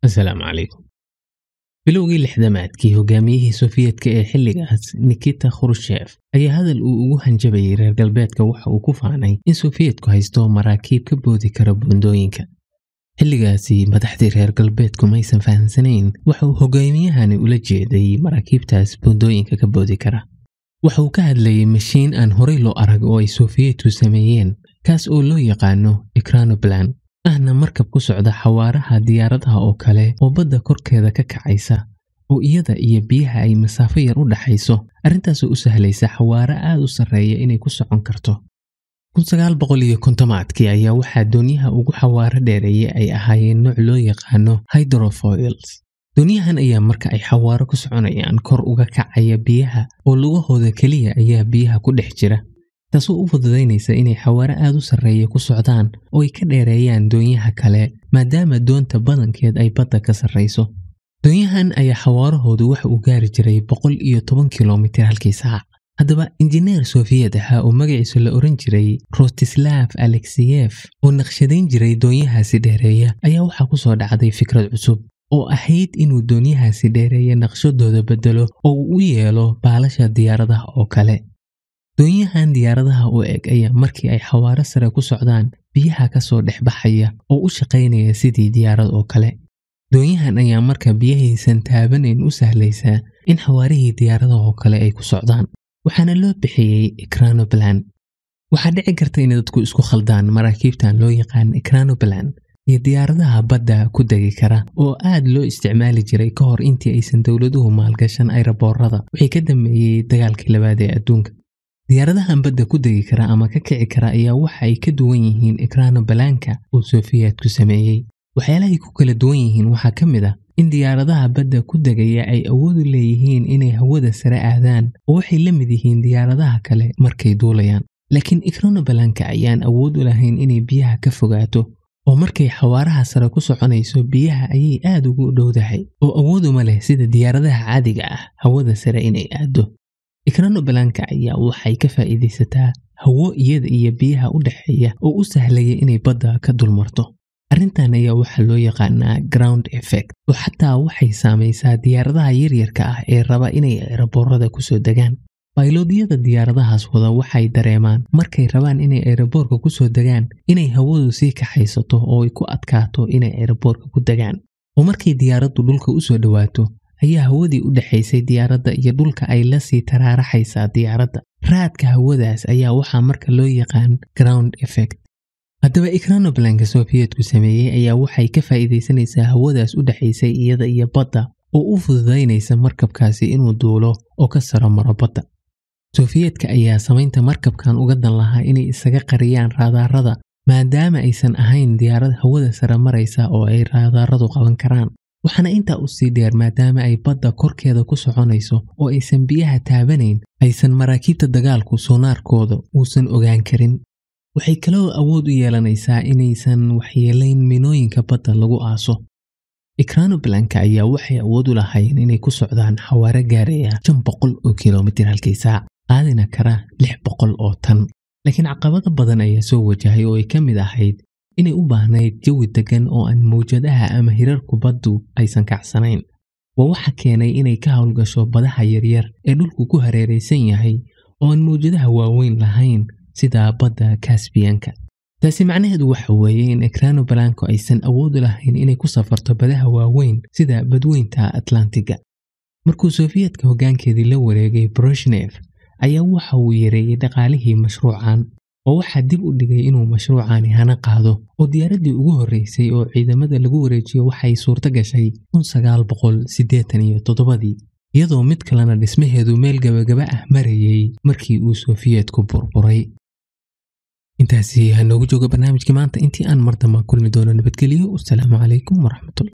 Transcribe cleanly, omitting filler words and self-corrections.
Asalaamu calaykum. Bilowgii 60-aadkii, hogaamiyihii Sofiyeetka ee xilligaas, Nikita Khrushchev, ayaa hadal uu ugu hanjabayay reer galbeedka waxa uu ku faanay in Sofiyeetku haysto maraakiib ka boodi kara buundooyinka. Xilligaasi madaxdii reer galbeedku maysan fahansanayn waxa uu hogaamiyahani ula jeeday maraakiibtaas buundooyinka ka boodi kara. Waxa uu ka hadlayay mashiin aan horey loo arag oo ay Sofiyeetku sameeyeen, kaas oo loo yaqaano Ekranoplan, ahna markab ku socda xawaaraha diyaaradaha oo kale oo badda korkeeda ka kacaysa, oo iyada iyo biyaha ay masaafo yar u dhaxayso, arrintaasoo u sahlaysa xawaare aad u sarreeya inay ku socon karto. 1950-aadkii ayaa waxaa doonyaha ugu xawaaro dheereeya ay ahaayeen nooc loo yaqaano hydrofoils. Doonyahan ayaa marka ay xawaaro ku soconayaan kor uga kacaya biyaha, oo lugahooda keliya ayaa biyaha ku dhex jira, taasoo u fududaynaysa inay xawaare aad u sarreeya ku socdaan oo ay ka dheereeyaan doonyaha kale, maadaama doonta badankeed ay badda ka sarreyso. Doonyahan ayaa xawaarahoodu waxa uu gaari jiray 110 kilomitir halkii saac. Haddaba, injineer Sofiyeed ahaa oo magaciisa la oran jiray Rostislav Alexeyef oo naqshadayn jiray doonyahaasi dheereeya ayaa waxaa ku soo dhacday fikrad cusub oo ahayd inuu doonyahaasi dheereeya naqshadooda bedelo oo uu u yeelo baalasha diyaaradaha oo kale. Doonyahan diyaaradaha u eg ayaa markii ay xawaaro sare ku socdaan biyaha ka soo dhex baxaya oo u shaqaynaya sidii diyaarad oo kale. Doonyahan ayaa marka biyahaysan taabanayn u sahlaysaa in xawaarihii diyaaradaha oo kale ay ku socdaan, waxaana loo bixiyey Ekranoplan. Waxaa dhici karta inay dadku isku khaldaan maraakiibtan loo yaqaan Ekranoplan iyo diyaaradaha badda ku degi kara oo aad loo isticmaali jiray ka hor intii aysan dowladuhu maalgashan ayraboorada wixii ka dambeeyey dagaalkii labaad ee adduunka. Diyaaradahan badda ku degi kara ama ka kici kara ayaa waxa ay ka duwan yihiin Ekranoplanka uu Sofiyeetku sameeyey. Waxyaalahay ku kala duwan yihiin waxaa ka mid ah in diyaaradaha badda ku degaya ay awood u leeyihiin inay hawada sare aadaan, oo waxay la mid yihiin diyaaradaha kale markay duulayaan. Laakiin Ekranoplanka ayaan awood u lahayn inay biyaha ka fogaato, oo markay xawaaraha sare ku soconayso biyaha ayay aad ugu dhowdahay, oo awood uma leh sida diyaaradaha caadiga ah hawada sare inay aado. Ekranoplanka ayaa waxay ka faa'iidaysataa hawo iyada iyo biyaha u dhexeeya oo u sahlaya inay badda ka dulmarto. Arrintan ayaa waxaa loo yaqaanaa ground effect, oo xataa waxay saamaysaa diyaaradaha yaryarka ah ee raba inay ayraboorada kusoo degaan. Bayloodyada diyaaradahaas wada waxay dareemaan markay rabaan inay ayraboorka kusoo degaan inay hawadu sii kaxaysato oo ay ku adkaato inay ayraboorka ku degaan. Oo markay diyaaraddu dhulka usoo dhowaato ayaa hawadii u dhexaysay diyaaradda iyo dhulka ay la sii taraaraxaysaa diyaaradda. Raadka hawadaas ayaa waxaa marka loo yaqaan ground effect. Haddaba, Ekranoplanka Sofiyeetku sameeyey ayaa waxay ka faa'iidaysanaysaa hawadaas u dhexaysay iyada iyo badda oo u fududaynaysa markabkaasi inuu duulo oo ka saro maro badda. Sofiyeetka ayaa samaynta markabkan uga dan lahaa inay isaga qariyaan raadaarada, maadaama aysan ahayn diyaarad hawada sare maraysa oo ay raadaaradu qaban karaan. Waxaana intaa u sii dheer, maadaama ay badda korkeeda ku soconayso oo aysan biyaha taabanayn, aysan maraakiibta dagaalku soonaarkooda uusan ogaan karin. Waxay kaloo awood u yeelanaysaa inaysan waxyeelayn minooyinka badda lagu aaso. Ekranoplanka ayaa waxay awood u lahaayeen inay ku socdaan xawaare gaaraya 500 oo kilomitir halkii saac, qaadina kara 600 oo tan. Laakiin caqabado badan ayaa soo wajahay, oo ay ka mid ahayd inay u baahnayd jawi degan oo aan mawjadaha ama hirarku baddu aysan kacsanayn. Waa waxa keenay inay ka howlgasho badaha yaryar ee dhulku ku hareeraysan yahay oo aan mawjadaha waaweyn lahayn, sida badda Kasbiyanka. Taasi macnaheedu waxa weeye in Ekranoplanku aysan awood u lahayn inay ku safarto badaha waaweyn sida badweynta Atlantiga. Markuu Sofiyeetka hoggaankeedii la wareegay Brezhnev ayaa waxa uu yareeyey dhaqaalihii mashruucan, oo waxaa dib u dhigay inuu mashruucani hana qaado, oo diyaaraddii ugu horreysay oo ciidamada lagu wareejiyo waxay suurto gashay 1987-dii, iyadoo mid kalena dhismaheedu meel gabagaba ah marayay markii uu Sofiyeetku burburay. Intaasi ha noogu jooga barnaamijkii maanta. Intii aan mar damba kulmi doono, nabadgeliyo. Wasalaamu calaykum waraxmatullah.